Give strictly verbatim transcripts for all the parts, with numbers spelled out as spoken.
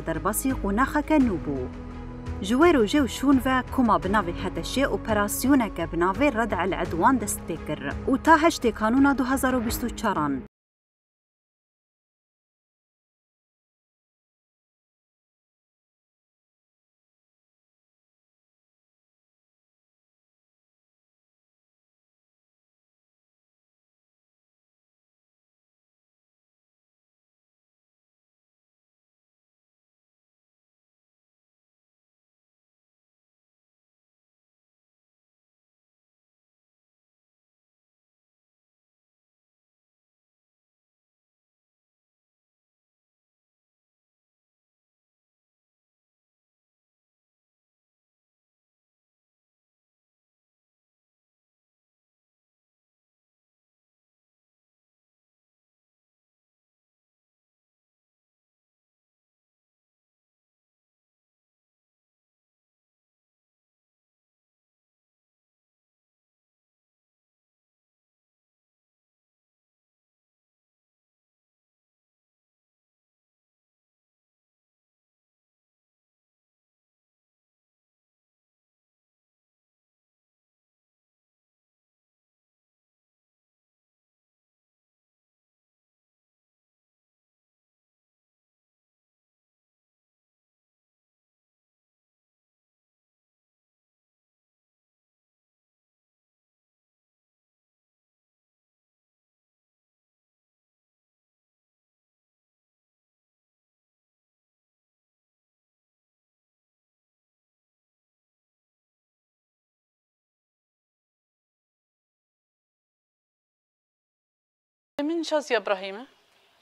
derbasî qonaxeke nû bû. Ji wê rojê û şûn ve koma bi navê H T Ş operasyoneke bi navê Red'el Edwan dest pê kir û ta heştê Kanûna du hezar û bîst û çaran. Min Şaziya Brahîm e.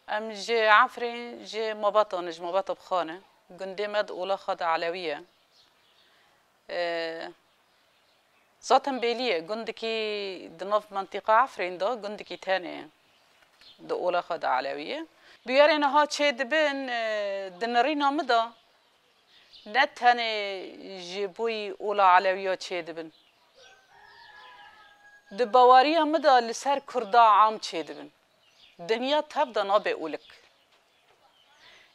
Em ji Efrîn, ji Mabatan, ji Mabata bi xwe ne. Gundê me di ola xwe de Elewî ye. Ee, zaten bêlî ye. Gundekî di nav mentiqa Efrîn de gundekî tenê ye. Di ola xwe de Elewî ye. Bûyerên niha çêdibin, e, di nirîna min de ne tenê ji bo yî ola Elewiya çêdibin. Di baweriya min de li ser Kurda am çêdibin. Dinya tev de nabe olik.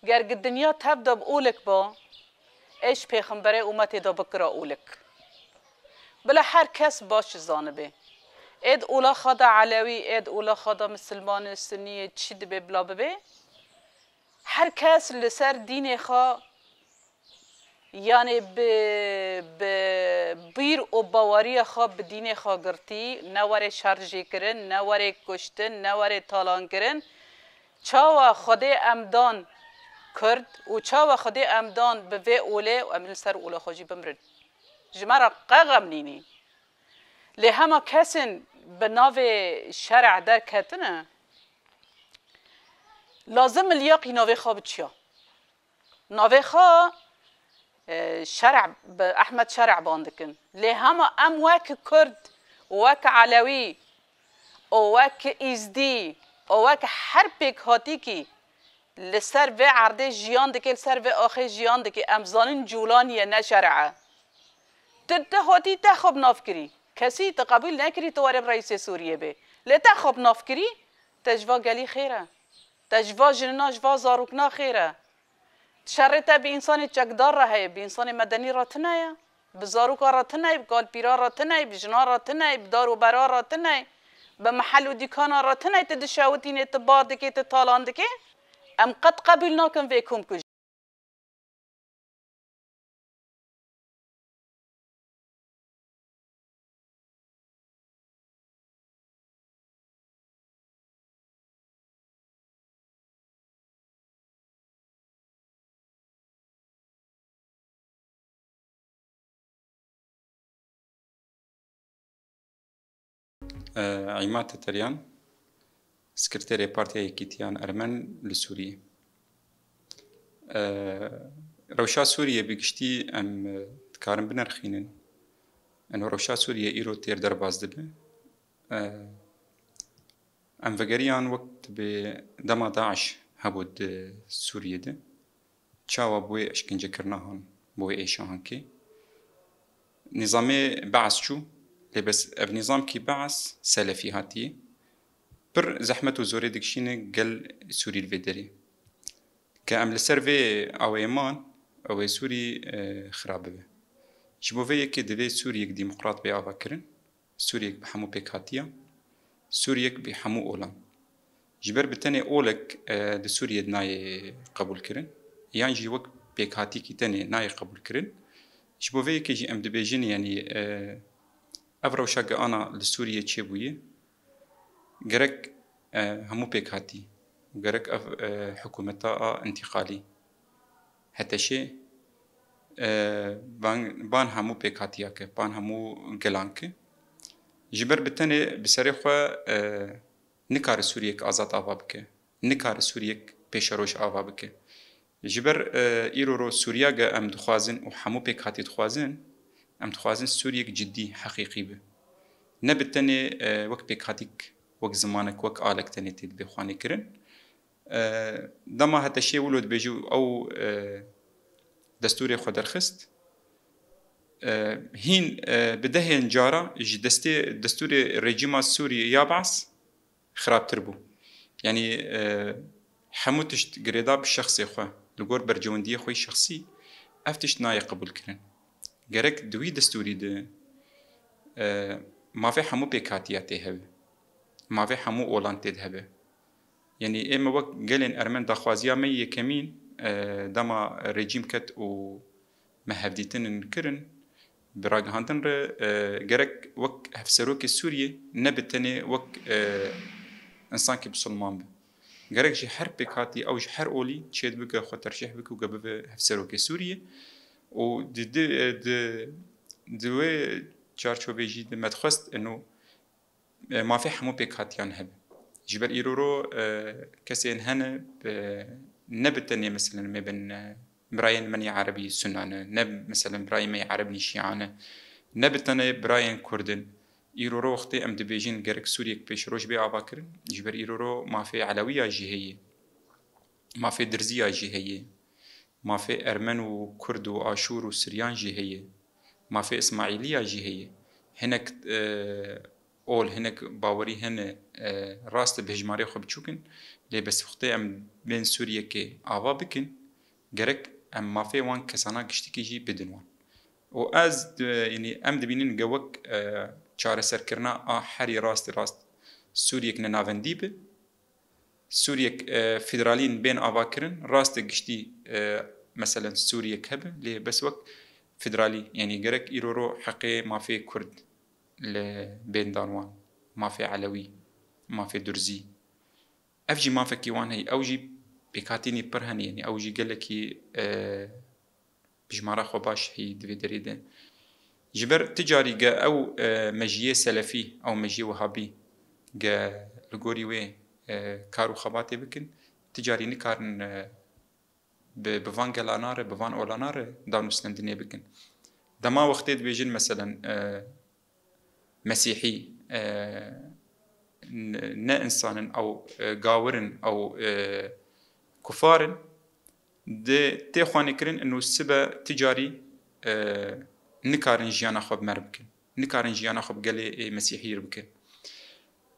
Ger gi dinya tev de bi olik ba, ê ji pêxemberê umetê de bikira olik. Bila her kes baş zanibe. Ê di ola xwe de Elewî, ê di ola xwe de Misilmanê, Suniyê, çi dibe bila bibe. Her kes li ser dînê xwe, yanê bi, bi bîr û baweriya xwe bi dînê xwe girtî, ne were şerjê kirin, ne were kuştin, ne were talan kirin. Çawa Xwedê em dan Kurd û çawa Xwedê em dan bi vê olê û em li ser ola xwe jî bimirin. Ji me re qe xem nînî. Lê hema kesên bi navê şer'a derketine, lazim e liyaqî navê xwe biçiya. Navê xwe, e, Şer'a, bi Ehmed Şer'a ban dikin. Lê hema em wek Kurd, wek Elewî û wek Îzdî û wek her pêkhatîkî li ser vê erdê jiyan dike, li ser vê axê jiyan dike, em zanin Cûlanî ye, ne Şer'a. Tu, tu hatî te xwe bi nav kirî. Kesî tu qebûl nekirî tu were bi reîsê Sûriyê bê. Lê te xwe bi nav kirî, te ji va gelî xêr e. Te ji va jinina, ji va zarokna xêr e. Şerê te bi însanê çekdar re heye, bi însanê medenî re tune ye. Bi zaroka re tune ye, bi kalpîra re tune ye, bi jina re tune ye, bi dar û bera re tune ye, bi mehel û dîkana re tune ye, tu dişewitînê, tu bar dikê, tu talan dikê. Em qet qebûl nakin vê komkujî. Îmad Teteryan, Sekreterê Partiya Yekîtiyan Ermen li Sûriyê. Rewşa Sûriyê bi giştî em dikarin binerxînin. Eno rewşa Sûriyê îro têr derbas dibe. Em vegeriyan wek dibê dema DAIŞ hebû di Sûriyê de. Çawa bi wê eşkencekirina han, bi wê êşa han kê. Nîzamê Be'es çû, lê bes ev nîzamkî Be'es selefî hatiye. Pir zehmet û zorê dikişîne gel Sûrî li vê derê. Ke em li ser vê awê man, ew ê Sûrî, e, xirab bibe. Ji bo vê yekê divê Sûriyek demokrat bê ava kirin, Sûriyek bi hemû pêkhatiyan, Sûriyek bi hemû olan. Ji ber bi tenê olek, e, di Sûriyê de nayê qebûl kirin, yan jî wek pêkhatîkî tenê nayê qebûl kirin. Ji bo vê yekê jî em dibêjin, yanî, e, ev rewşa ge ana li Sûriyê çêbûye, gerek, e, hemû pêkhatî, gerek ev, e, hikûmeta a întîqalî, HTŞê, e, ban, ban hemû pêkhatiya ke, ban hemû gelan ke. Ji ber bi tenê bi serê xwe, e, nikare Sûriyek azad ava bike, nikare Sûriyek pêşeroj ava bike. Ji ber, e, îro ro Sûriya ge em dixwazin û hemû pêkhatî dixwazin, em dixwazin Sûriyek cidî, heqîqî be. Ne bi tenê, e, wek pêkhatîk, wek zimanek, wek alek tenê tê dibê xwanê kirin. E, dema HTŞê wilo dibêje û ew, e, destûrê xwe derxist. E, hîn, e, bi dehên cara ji destê destûrê rejîma Sûrî ya Baas xirabtir bû. Yanî, e, hemû tişt girêda bi şexsê xwe, li gor bercewendiyê xwe yî şexsî, ev tişt nayê qebûl kirin. Gerek di wî destûrî de, e, mafê hemû pêkhatiya tê hebe. Mafê hemû olan tê de hebe. Yanî ê me wek gelên ermen daxwaziya me yekemîn, e, dema rejîm ket û me hevdîtin kirin, bi ragihandin re, e, gerek wek hevserokê Sûriyê, ne bi tenê wek, e, insankî bisilman be. Gerek ji her pêkhatî ew ji her olî çêdibike xwe tercîh bike û ge bibe hevserokê Sûriyê. Û di, di, e, di, di wê çarçovê jî di me dixwest ino, e, mafê hemû pêkhatiyan hebe. Ji ber îro ro, e, kesên hene, e, ne bi tenê, meselen, me bin, e, birayên me yê erebî sunna ne, ne, meselen, birayên me yê ereb nî şîa ne, ne bi tenê birayên kurd in. Îro ro wextê em dibêjin gerek Sûriyek pêşroj bê ava kirin, ji ber îro ro mafê elewiya jî heye, mafê dirziya jî heye, mafê ermen û kurd û aşûr û siryan jî heye, mafê îsmaîliya jî heye. Hinek, e, ol, hinek bawerî hene, e, rast bi hejmarê xwe biçûk in, lê bes wextê em bên Sûriyekê ava bikin, gerek em mafê wan kesana giştikî jî bidin wan. Û ez, e, yanî em dibînin ge wek, e, çareserkirina a herî rastî rast Sûriyek nenavendî bi. Sûriyek, e, federalîn bên ava kirin, rastê giştî, e, meselen Sûriyek hebe, lê bes wek federalî, yanî gerek îro ro heqê mafê kurd li bên dan wan, mafê elewî, mafê durzî. Ev jî mafekî wan heye, ew jî pêkhatînî pir hene, yanî ew jî gelekî, e, bijmara xwe baş heyî di vê derê de. Ji ber ti carî ge ew, e, mejiyê selefî, ew mejiyê wehabî ge li gorî wê, e, kar û xebatê bikin, ti carî nikarin, e, bi, bi van gelana re, bi van olana re danûstendinê bikin. Dema wextê dibêjin, meselen, e, Mesîhî, e, n-, ne însan in, ew, e, gawir in, ew, e, kufar in, di tê xwanê kirin û sibe ti carî, e, nikarin jiyana xwe bi me re bikin. Nikarin jiyana xwe bi gelê, e, Mesîhî re bikin.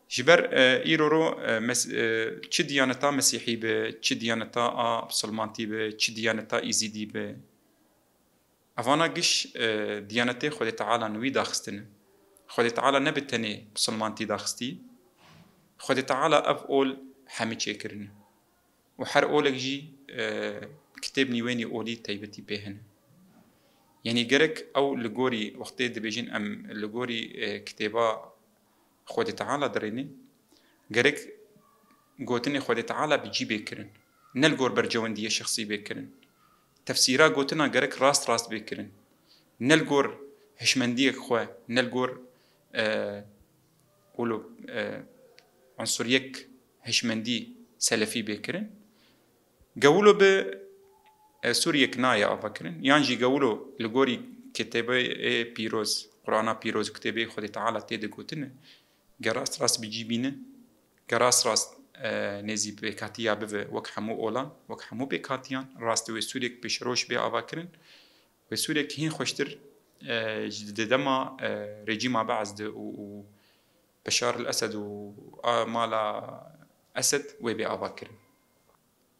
Ji ber, e, îro ro, e, mes-, e, çi diyaneta Mesîhî be, çi diyaneta a Bisilmantî be, çi diyaneta Îzîdî be, evana giş, e, diyanetê Xwedê Teala nûî daxistine. Xwedê Teala ne bi tenê Bisilmantî daxistî. Xwedê Teala ev ol hemî çêkirine. Û her olek jî, e, kitêb nî wê nî olî teybetî pê hene. Yanî gerek ew li gorî wextê dibêjin em li gorî, e, kitêba Xwedê Teala dirênê, gerek gotinê Xwedê Teala bi cî bê kirin. Ne li gor bercewendiyê şexsî bê kirin. Tefsîra gotina gerek rast rast bê kirin. Ne li gor hişmendiyek xwe, ne li gor, e, wilo, e, unsuriyek hişmendî selefî bê kirin. Gewilo bi, e, Sûriyek nayê ava kirin. Yan jî gewilo li gorî kitêbê pîroz, Qur'ana pîroz, kitêbê Xwedê Teala tê de gotine, ge rast rast bi cî bîne, ge rast rast, e, nêzî pêkhatiya bive wek hemû olan, wek hemû pêkhatiyan, rastê wê Sûriyek pêşeroj bê ava kirin. Wê Sûriyek hîn xweştir, e, ji di dema, e, rejîma Be'es de û, û Beşar el Esed û a mala Esed wê bê ava kirin.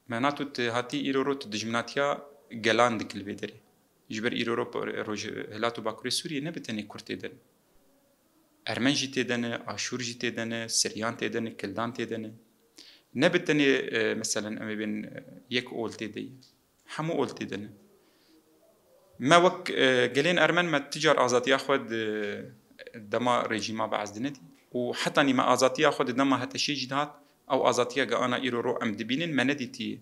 Mena tu, tu hatî îro ro tu dijminatiya gelan dikî li vê derê. Ji ber îro ro roj-, Rojhilat û Bakurê Sûriyê ne bi tenê Kurd tê de ne. Ermen jî tê de ne, Aşûr jî tê de ne, Siryan tê de ne, Kildan tê de ne. Ne bi tenê, e, meselen, em ê bên, e, yek ol tê de ye. Hemû ol tê de ne. Me wek, e, gelên ermen me ti car azadiya xwe di dema rejîma Be'ez de nedî. Û hetanî me azadiya xwe di dema HTŞ'ê jî dihat, ew azadiya ge ana îro ro em dibînin, me nedîtiye.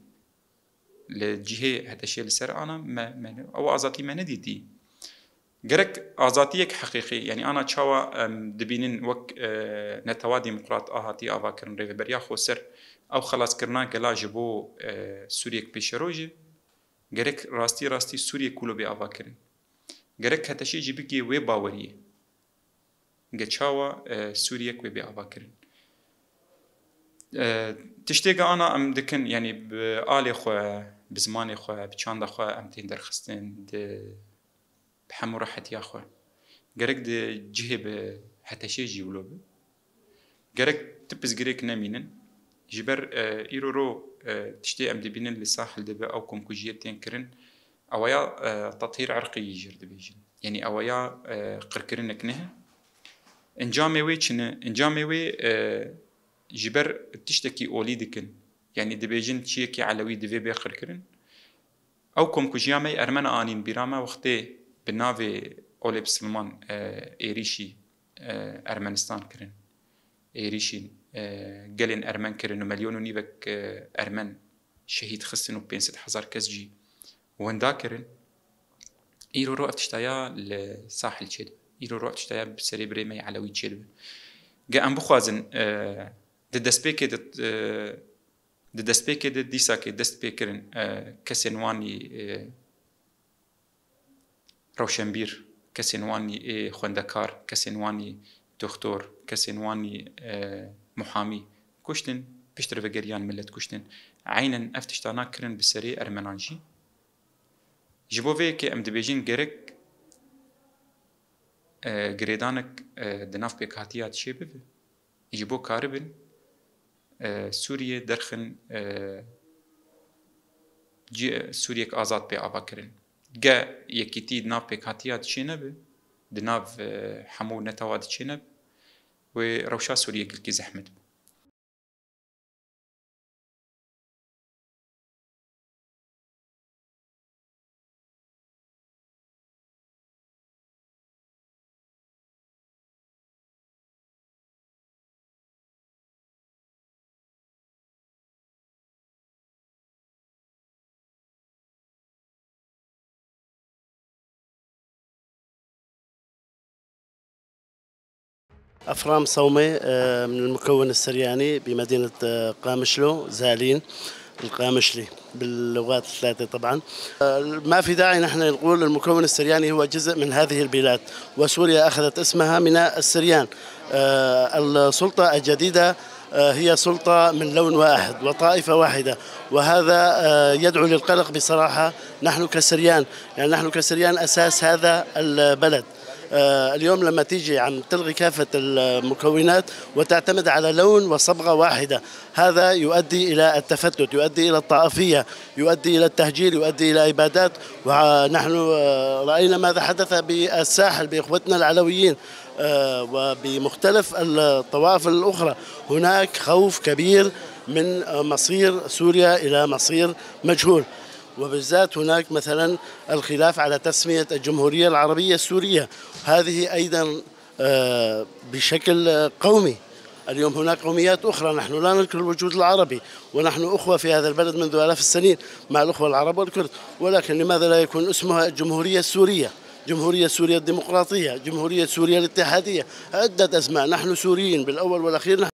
Li cihê HTŞ'ê li ser ana me, me ne-, ew azadî me nedîtî. Gerek azadiyek heqîqî, yanî ana çawa em dibînin wek, e, netewa demokrat a hatî avakirin, Rêveberiya Xweser, ew xelaskirina gela ji bo, e, Sûriyek pêşerojê, gerek rastî rastî Sûriyek wilo bê avakirin. Gerek HTŞ'ê jî bigê wê baweriyê. Ge çawa, e, Sûriyek wê bê avakirin. E, tiştê ge ana em dikin, yanî bi alê xwe, bi zimanê xwe, bi çanda xwe em tên derxistin, di, bi hemû rehetiya xwe. Gerek di cihê bi HTŞ'ê jî wilo bi. Gerek ti pirsgirêk nemînin. Ji ber, e, îro ro, e, tiştê em dibînin li sahil de bi ew komkujiyê tên kirin. Eweya, e, tethîr irqî jî dibêjin. Yanî eweya, e, qirkirinek ne. Encamê wê çi ne? Encamê wê, e, ji ber tiştekî olî dikin. Yanî dibêjin çiyekî elewî divê bê qirkirin. Ew komkujiya me yê ermena anîn bîra me wextê bi navê Olê Bisilman, e, êrîşî, e, Ermenistan kirin. Êrîşî, e, gelên ermen kirin û milyon û nîvek, e, ermen şehîd xistin û pênc sed hezar kes jî winda kirin. Îro ro ev tiştaya li sahil çêdibe. Îro ro ev tiştaya bi serê birê me yê elewî çêdibe. Ge em bixwazin, e, di destpêkê de, e, di destpêkê de dîsakê dest pê kirin, e, kesên wanî, e, rewşenbîr, kesên wanî, e, xwendekar, kesên wanî doxtor, kesên wanî, e, muhamî kuştin, piştre vegeriyan millet kuştin. Eynen ev tiştana kirin bi serê ermenan jî. Ji bo vê yekê em dibêjin gerek, e, girêdanek, e, di nav pêkhatiya çê bibe. Ji bo karibin, e, Sûriyê derxin, e, cî-, Sûriyek azad bê avakirin. Ge yekîtî di nav pêkhatiya diçê nebe, di nav, e, hemû netewa diçê nebe, wê rewşa Sûriyê gelkî zehmet be. Efram Sewmê, e, min المكون السرياني بمدينة، e, Qamişlo, Zalîn, القامشلي باللغات الثلاثة طبعًا. E, ما في داعي نحن نقول المكون السرياني هو جزء من هذه البلاد، وسوريا أخذت اسمها من السريان. E, السلطة الجديدة، e، هي سلطة من لون واحد وطائفة واحدة، وهذا، e، يدعو للقلق بصراحة. نحن كسريان، يعني نحن كسريان أساس هذا البلد. آه، اليوم لما تيجي عم تلغي كافة المكونات وتعتمد على لون وصبغة واحدة، هذا يؤدي إلى التفتت، يؤدي إلى الطائفية، يؤدي إلى التهجير، يؤدي إلى إبادات. ونحن، آه، رأينا ماذا حدث بالساحل بإخوتنا العلويين، آه، وبمختلف الطوائف الأخرى. هناك خوف كبير من، آه، مصير سوريا إلى مصير مجهول. وبالذات هناك مثلًا الخلاف على تسمية الجمهورية العربية السورية، هذه أيضًا، آه، بشكل، آه، قومي. اليوم هناك قوميات أخرى، نحن لا ننكر الوجود العربي، ونحن أخوة في هذا البلد منذ آلاف السنين مع الأخوة العرب والكرد، ولكن لماذا لا يكون اسمها الجمهورية السورية، جمهورية سوريا الديمقراطية، جمهورية سوريا الاتحادية، عدة أسماء. نحن سوريين بالأول والأخير، نحن